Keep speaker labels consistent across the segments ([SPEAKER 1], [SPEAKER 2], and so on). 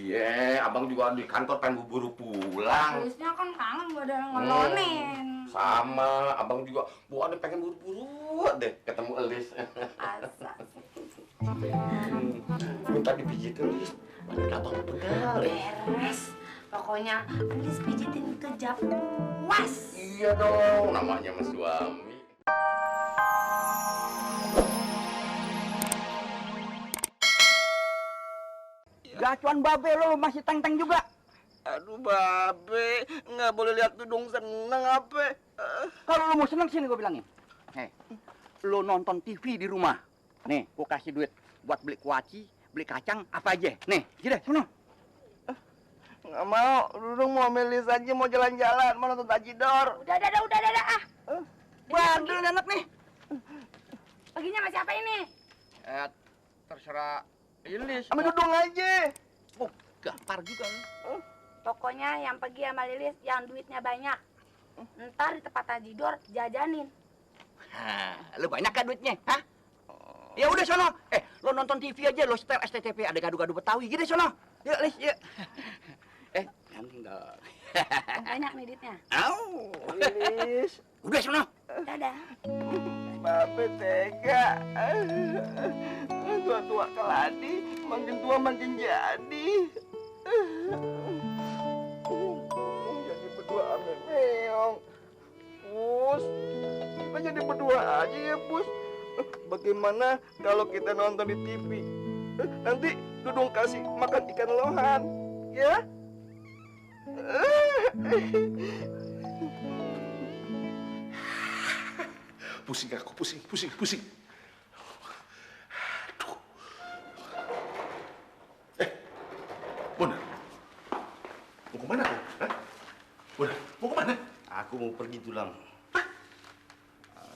[SPEAKER 1] Iya, abang juga di kantor pengen buru pulang.
[SPEAKER 2] Habisnya kan kangen gak ada yang ngelonin.
[SPEAKER 1] Sama, abang juga bukannya pengen buru-buru deh ketemu Elis.
[SPEAKER 2] Asa.
[SPEAKER 1] Minta dipijit Elis. Badan abang pegal.
[SPEAKER 2] Beres. Pokoknya Elis pijitin kejap puas.
[SPEAKER 1] Iya dong, namanya mas suami.
[SPEAKER 3] Gacuan babe lo masih teng-teng juga.
[SPEAKER 4] Aduh babe, nggak boleh lihat tudung seneng apa?
[SPEAKER 3] Kalau lo mau seneng sini gue bilangin. Lo nonton TV di rumah. Nih, gue kasih duit buat beli kuaci, beli kacang, apa aja. Nih, gini, sono.
[SPEAKER 4] Nggak mau, Dudung mau melis aja, mau jalan-jalan, mau nonton Tajidor.
[SPEAKER 2] Udah ah.
[SPEAKER 3] Bandel anak nih.
[SPEAKER 2] Paginya sama siapa ini?
[SPEAKER 3] Terserah Lilis.
[SPEAKER 4] Sama Dudung aja.
[SPEAKER 3] Oh, gampar juga lo.
[SPEAKER 2] Pokoknya yang pergi sama Lilis yang duitnya banyak. Ntar di tempat Tajidor jajanin.
[SPEAKER 3] Lo banyak kan duitnya, hah? Ya udah sono. Lo nonton TV aja, lo setel STTV, ada gado-gado Betawi. Gini sono. Yuk, Lis, yuk. Nanti dong.
[SPEAKER 2] Banyak nih duitnya.
[SPEAKER 3] Au.
[SPEAKER 4] Lilis.
[SPEAKER 3] Udah sono.
[SPEAKER 2] Dadah.
[SPEAKER 4] Babe tega. Tua-tua keladi, makin tua makin jadi. Jadi berdua ame meong. Pus, kita jadi berdua aja ya, Pus. Bagaimana kalau kita nonton di TV? Nanti Dudung kasih makan ikan lohan, ya?
[SPEAKER 5] Pusing aku, pusing. Aduh. Bonar. Mau kemana kau? Hah? Bonar, mau kemana?
[SPEAKER 1] Aku mau pergi tulang.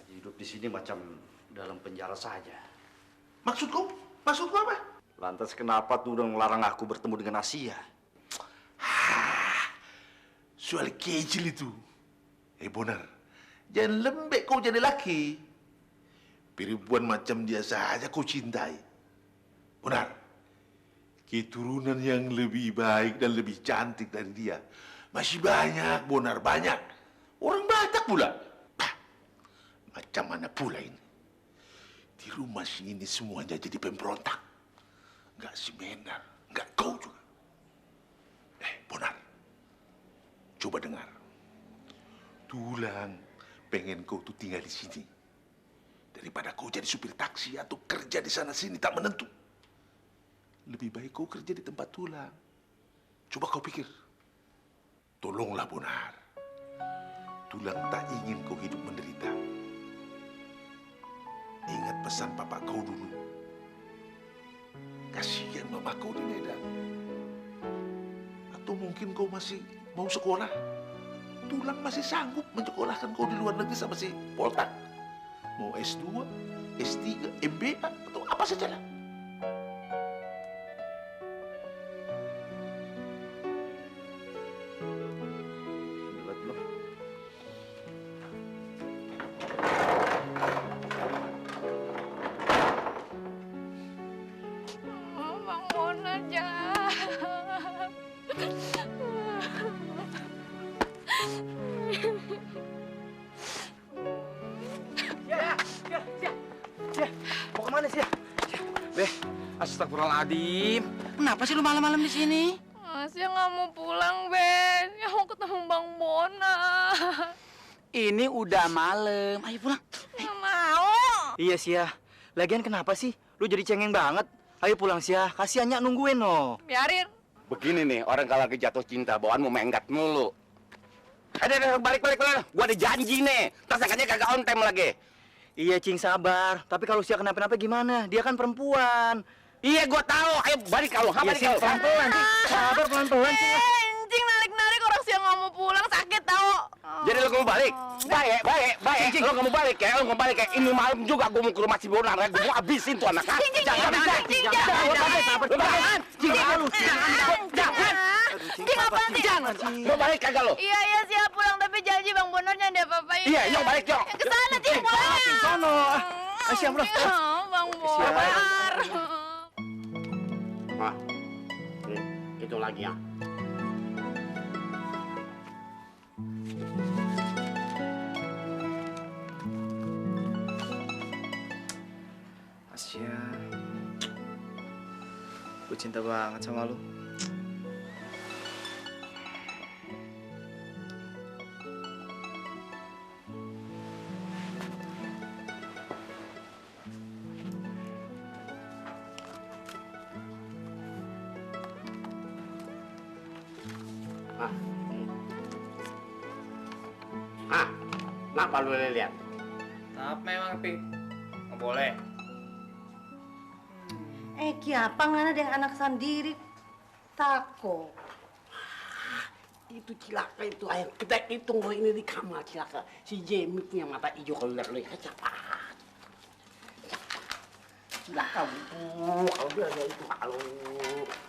[SPEAKER 1] Hidup di sini macam dalam penjara saja.
[SPEAKER 5] Maksud kau? Maksud kau apa?
[SPEAKER 1] Lantas kenapa tuh udah ngelarang aku bertemu dengan Asia?
[SPEAKER 5] Soal kecil itu. Bonar, jangan lembek kau jadi laki. Perempuan macam dia saja kau cintai. Bonar, keturunan yang lebih baik dan lebih cantik dari dia masih banyak, Bonar, banyak. Orang Batak pula. Macam mana pula ini? Di rumah sini semuanya jadi pemberontak. Enggak si Menar, enggak kau juga. Bonar, coba dengar. Tulang pengen kau tuh tinggal di sini. Daripada kau jadi supir taksi atau kerja di sana sini tak menentu. Lebih baik kau kerja di tempat Tulang. Coba kau pikir. Tolonglah Bonar. Tulang tak ingin kau hidup menderita. Ingat pesan papa kau dulu. Kasihan mama kau di Medan. Atau mungkin kau masih mau sekolah. Tulang masih sanggup menyekolahkan kau di luar negeri sama si Poltak. Mau S2, S3, MBA, atau apa saja lah.
[SPEAKER 2] Bang Bonar jahat.
[SPEAKER 3] Mau kemana sih? Beh, astagfirullahaladzim. Kenapa sih lu malam-malam di sini?
[SPEAKER 6] Asia nggak mau pulang, Ben. Ya mau ketemu Bang Bonar.
[SPEAKER 3] Ini udah malam. Ayo pulang.
[SPEAKER 6] Nggak mau.
[SPEAKER 3] Iya, Sia. Lagian kenapa sih? Lu jadi cengeng banget. Ayo pulang, Sia. Kasihannya nungguin, no.
[SPEAKER 6] Biarin.
[SPEAKER 1] Begini nih, orang kalau lagi jatuh cinta, bawaan mau menggat mulu. Balik. Gua ada janji nih. Tersangkanya kagak on time lagi.
[SPEAKER 3] Iya, Cing, sabar. Tapi kalau Sia kenapa-napa gimana? Dia kan perempuan.
[SPEAKER 1] Iya, gua tahu. Ayo balik kalau,
[SPEAKER 3] Iya,
[SPEAKER 1] balik
[SPEAKER 3] Cing,
[SPEAKER 1] kalau.
[SPEAKER 3] pelan-pelan, Cing. Sabar, pelan-pelan, Cing.
[SPEAKER 6] Cing narik-narik orang Sia nggak mau pulang, sakit tau.
[SPEAKER 1] Jadi lo mau balik? Baik. Lo nggak mau balik ya? Ini malam juga gua mau ke rumah si Bonar ya. Gua mau habisin tuh anak. Jangan. Mau balik kagak lo?
[SPEAKER 6] Iya, siap pulang. Tapi janji Bang Bonar jangan diapa-apain.
[SPEAKER 1] Iya, Nyong balik, Nyong.
[SPEAKER 6] Kesana, Cing, pulang.
[SPEAKER 3] Sono. Siap, bro.
[SPEAKER 6] Bang Bonar.
[SPEAKER 1] Nah, ini
[SPEAKER 7] itu lagi ya.
[SPEAKER 8] Asya, gue cinta banget sama lu.
[SPEAKER 7] Kenapa lu lihat?
[SPEAKER 8] Kenapa memang, Pi? Nggak boleh.
[SPEAKER 9] Kiapa ngana dengan anak sendiri tako.
[SPEAKER 7] Itu cilaka itu ayam. Kita hitung bahwa ini di kamar cilaka. Si Jamie punya mata hijau kalau lihat cepat. Cilaka bu. Kalau dia ada itu kalau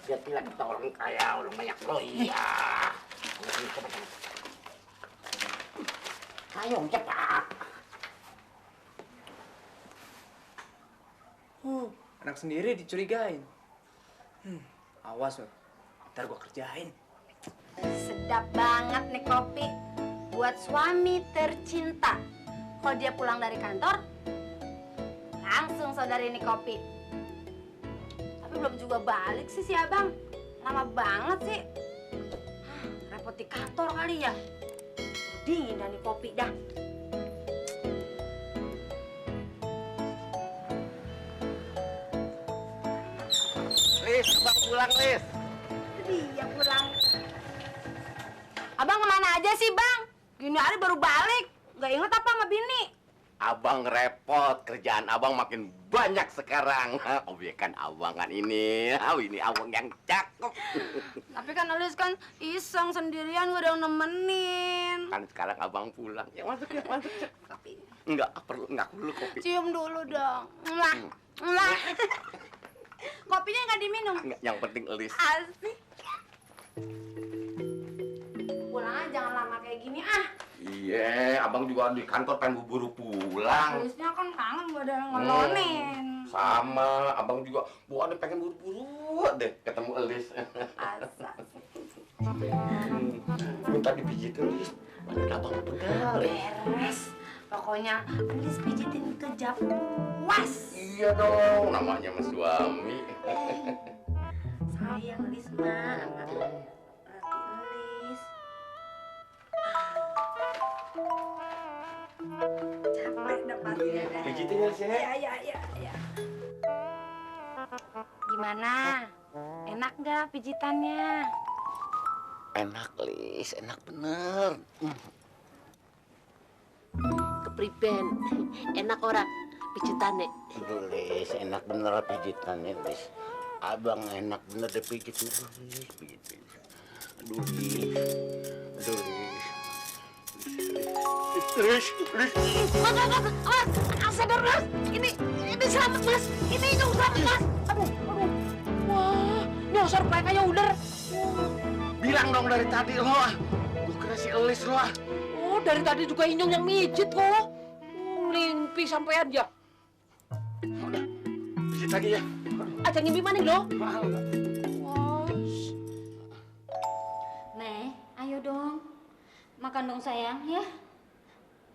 [SPEAKER 7] dia kira kita orang kaya, orang banyak loh iya. Ayo cepat.
[SPEAKER 8] Anak sendiri dicurigain. Awas, loh. Ntar gua kerjain.
[SPEAKER 2] Sedap banget nih kopi buat suami tercinta. Kalau dia pulang dari kantor, langsung saudari ini kopi. Tapi belum juga balik sih si abang. Lama banget sih. Repot di kantor kali ya. Dingin dah nih kopi dah.
[SPEAKER 1] Lis, abang pulang, Lis.
[SPEAKER 2] Dia pulang. Abang kemana aja sih, Bang? Gini hari baru balik. Gak inget apa sama bini?
[SPEAKER 1] Abang repot, kerjaan abang makin banyak sekarang. Obyekan abang kan ini abang yang cakep.
[SPEAKER 2] Tapi kan Alis kan iseng sendirian, gak ada yang nemenin.
[SPEAKER 1] Kan sekarang abang pulang. Ya masuk ya, masuk.
[SPEAKER 2] Kopi.
[SPEAKER 1] Enggak perlu kopi.
[SPEAKER 2] Cium dulu dong. Mwah. Mwah. Kopinya nggak diminum.
[SPEAKER 1] Enggak, yang penting Elis.
[SPEAKER 2] Asik. Pulang aja, jangan lama kayak gini ah.
[SPEAKER 1] Iya, abang juga di kantor pengen buru pulang.
[SPEAKER 2] Alisnya kan kangen gak ada yang ngelonin.
[SPEAKER 1] Sama, abang juga bukannya pengen buru-buru deh ketemu Elis.
[SPEAKER 2] Asa.
[SPEAKER 1] Minta dipijit Elis. Badan abang pegal.
[SPEAKER 2] Beres. Pokoknya Alis pijitin kejap puas.
[SPEAKER 1] Iya dong, namanya mas suami.
[SPEAKER 2] Sayang Alis mah. Laki Alis. Capek dah pasti ya.
[SPEAKER 1] Pijitin ya sih.
[SPEAKER 2] Ya. Gimana? Enak gak pijitannya?
[SPEAKER 1] Enak Lis, enak bener.
[SPEAKER 9] Kepriben, enak orang pijitannya.
[SPEAKER 1] Aduh Lis, enak bener pijitannya Lis. Abang enak bener deh pijit. Pijit. Aduh Lis. Lis.
[SPEAKER 9] Sadar mas, ini selamat mas, ini nyong selamat mas. Aduh, wah, nyong surprise kayak ular.
[SPEAKER 1] Bilang dong dari tadi lo ah. Gue kira si Elis lo ah.
[SPEAKER 9] Oh, dari tadi juga inyong yang mijit kok. Limpi sampai aja.
[SPEAKER 1] Udah, pijit lagi ya.
[SPEAKER 9] Aja ngimpi mana lo?
[SPEAKER 1] Mahal nggak?
[SPEAKER 2] Meh, ayo dong. Makan dong sayang ya.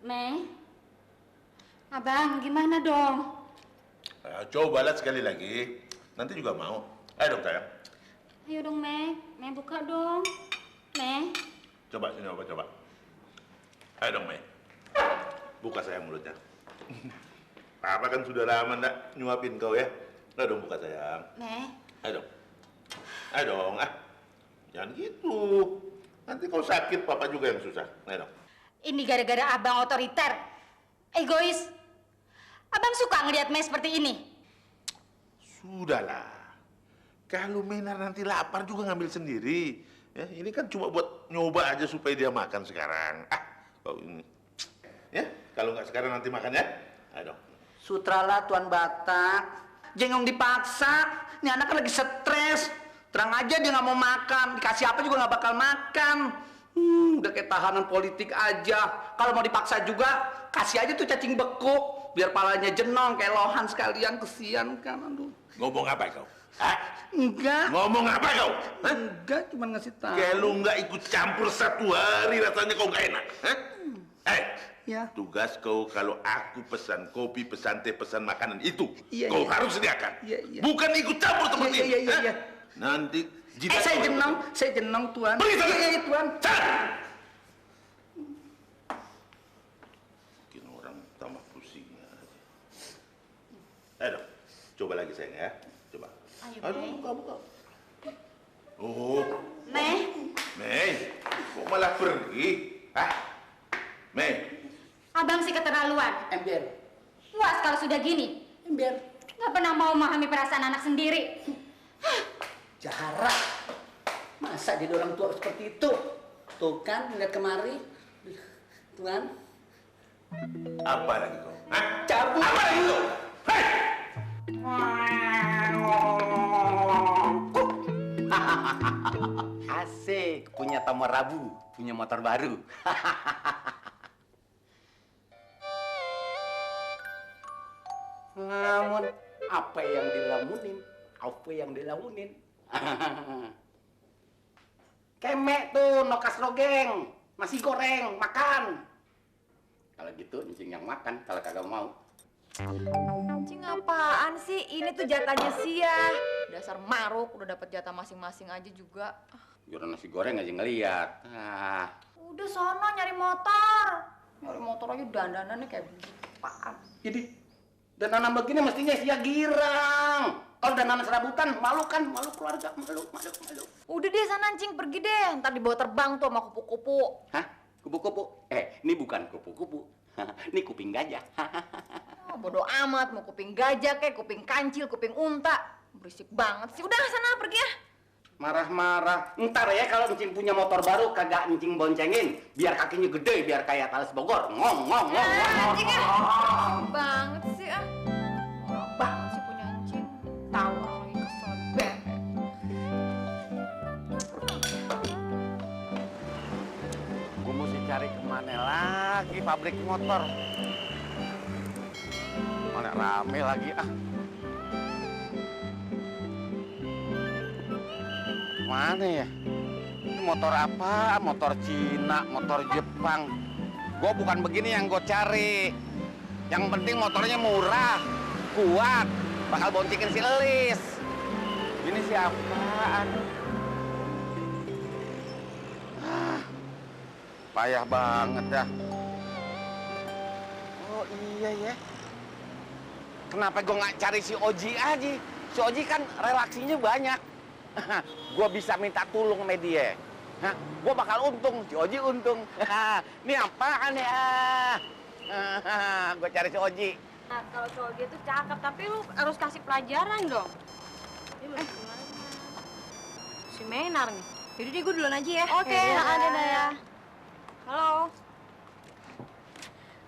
[SPEAKER 2] Meh. Abang, gimana dong?
[SPEAKER 5] Cobalah sekali lagi. Nanti juga mau. Ayo dong sayang.
[SPEAKER 2] Ayo dong, Meh. Meh buka dong. Meh.
[SPEAKER 5] Coba sini coba. Ayo dong Mei. Buka sayang mulutnya. Papa kan sudah lama ndak nyuapin kau ya. Ayo dong buka sayang.
[SPEAKER 2] Meh.
[SPEAKER 5] Ayo dong ah. Jangan gitu. Nanti kau sakit papa juga yang susah. Ayo dong.
[SPEAKER 2] Ini gara-gara abang otoriter. Egois. Abang suka ngeliat Meh seperti ini.
[SPEAKER 5] Sudahlah. Kalau Menar nanti lapar juga ngambil sendiri. Ya, ini kan cuma buat nyoba aja supaya dia makan sekarang. Ah, kau ini. Ya, kalau nggak sekarang nanti makan ya. Ayo dong.
[SPEAKER 3] Sutralah Tuan Batak. Jengong dipaksa. Ini anak kan lagi stres. Terang aja dia nggak mau makan. Dikasih apa juga nggak bakal makan. Udah kayak tahanan politik aja. Kalau mau dipaksa juga, kasih aja tuh cacing beku. biar palanya jenong kayak lohan sekalian, kesian kan. Aduh.
[SPEAKER 5] Ngomong apa kau? Hah?
[SPEAKER 3] Enggak.
[SPEAKER 5] Ngomong apa kau? Hah?
[SPEAKER 3] Enggak, cuma ngasih tahu.
[SPEAKER 5] Kayak lu nggak ikut campur 1 hari rasanya kau nggak enak. Hah?
[SPEAKER 3] Ya.
[SPEAKER 5] Tugas kau kalau aku pesan kopi, pesan teh, pesan makanan itu,
[SPEAKER 3] Iya,
[SPEAKER 5] kau
[SPEAKER 3] iya.
[SPEAKER 5] harus sediakan.
[SPEAKER 3] Iya, iya.
[SPEAKER 5] Bukan ikut campur seperti
[SPEAKER 3] Iya,
[SPEAKER 5] ini.
[SPEAKER 3] iya, iya,
[SPEAKER 5] Hah?
[SPEAKER 3] iya.
[SPEAKER 5] Nanti jidat
[SPEAKER 3] Saya
[SPEAKER 5] kau-
[SPEAKER 3] jenong Tuan.
[SPEAKER 5] Pergi sana.
[SPEAKER 3] Iya, Tuan.
[SPEAKER 5] Sana. Bikin orang tambah pusing aja. Ayo dong, coba lagi sayang ya. Coba.
[SPEAKER 2] Ayo,
[SPEAKER 5] Aduh,
[SPEAKER 2] Mei.
[SPEAKER 5] buka. Oh,
[SPEAKER 2] Mei,
[SPEAKER 5] Mei, kok malah pergi? Hah? Mei,
[SPEAKER 2] abang sih keterlaluan.
[SPEAKER 7] Ember.
[SPEAKER 2] Puas kalau sudah gini.
[SPEAKER 7] Ember.
[SPEAKER 2] Nggak pernah mau memahami perasaan anak sendiri.
[SPEAKER 7] Jarak. Masa jadi orang tua seperti itu? Tuh kan, lihat kemari. Tuan.
[SPEAKER 5] apa lagi kau? Hah?
[SPEAKER 7] Cabut.
[SPEAKER 5] Apa lagi kau? Hei!
[SPEAKER 1] Asik, punya Tomo Rabu, punya motor baru.
[SPEAKER 7] Namun, apa yang dilamunin? Apa yang dilamunin?
[SPEAKER 1] Kemek tuh, nokas rogeng, nasi goreng, makan. Kalau gitu, ncing yang makan, kalau kagak mau.
[SPEAKER 6] Cing apaan sih? Ini tuh jatahnya Sia. Dasar maruk, udah dapat jatah masing-masing aja juga.
[SPEAKER 1] Jualan nasi goreng aja ngeliat. Ah,
[SPEAKER 2] Udah sono nyari motor.
[SPEAKER 6] Nyari motor aja dandanannya kayak begitu. Apaan?
[SPEAKER 1] jadi dananan begini mestinya sia girang. Kalau dananan serabutan, malu kan, malu keluarga, malu.
[SPEAKER 6] Udah deh sana Cing, pergi deh. Ntar dibawa terbang tuh sama kupu-kupu.
[SPEAKER 1] Hah? Kupu-kupu? Ini bukan kupu-kupu. Ini kuping gajah.
[SPEAKER 6] Oh, bodoh amat, mau kuping gajah kayak kuping kancil, kuping unta. Berisik banget sih. Udah sana pergi ya.
[SPEAKER 1] Marah-marah. Ntar ya kalau encing punya motor baru kagak encing boncengin. Biar kakinya gede, biar kayak Talas Bogor. Ngong.
[SPEAKER 6] Anjing ya. Marah banget sih ah. Marah banget sih punya anjing. Tahu orang lagi kesel banget.
[SPEAKER 1] Gue mesti cari kemana lagi pabrik motor. Mana rame lagi ah. Mana ya? Ini motor apa? Motor Cina, motor Jepang. Gue bukan begini yang gue cari. Yang penting motornya murah, kuat, bakal boncengin si Elis. Ini siapaan? Payah banget dah. Oh iya ya. Kenapa gue nggak cari si Oji aja? Si Oji kan relaksinya banyak. Gue bisa minta tolong sama dia. Gue bakal untung, si Oji untung. Ini apaan ya? Gue cari si Oji.
[SPEAKER 6] Nah, kalau cowok dia tuh cakep, tapi lu harus kasih pelajaran dong. Si Menar nih. Jadi deh gue duluan aja ya. Oke, ada ya. Halo.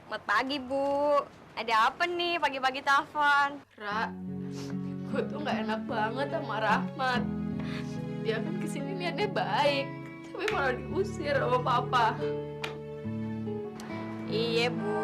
[SPEAKER 6] Selamat pagi, Bu. Ada apa nih pagi-pagi telepon?
[SPEAKER 10] Ra, gue tuh nggak enak banget sama Rahmat. Dia kan kesini niatnya baik, tapi malah diusir sama papa.
[SPEAKER 6] Iya, Bu.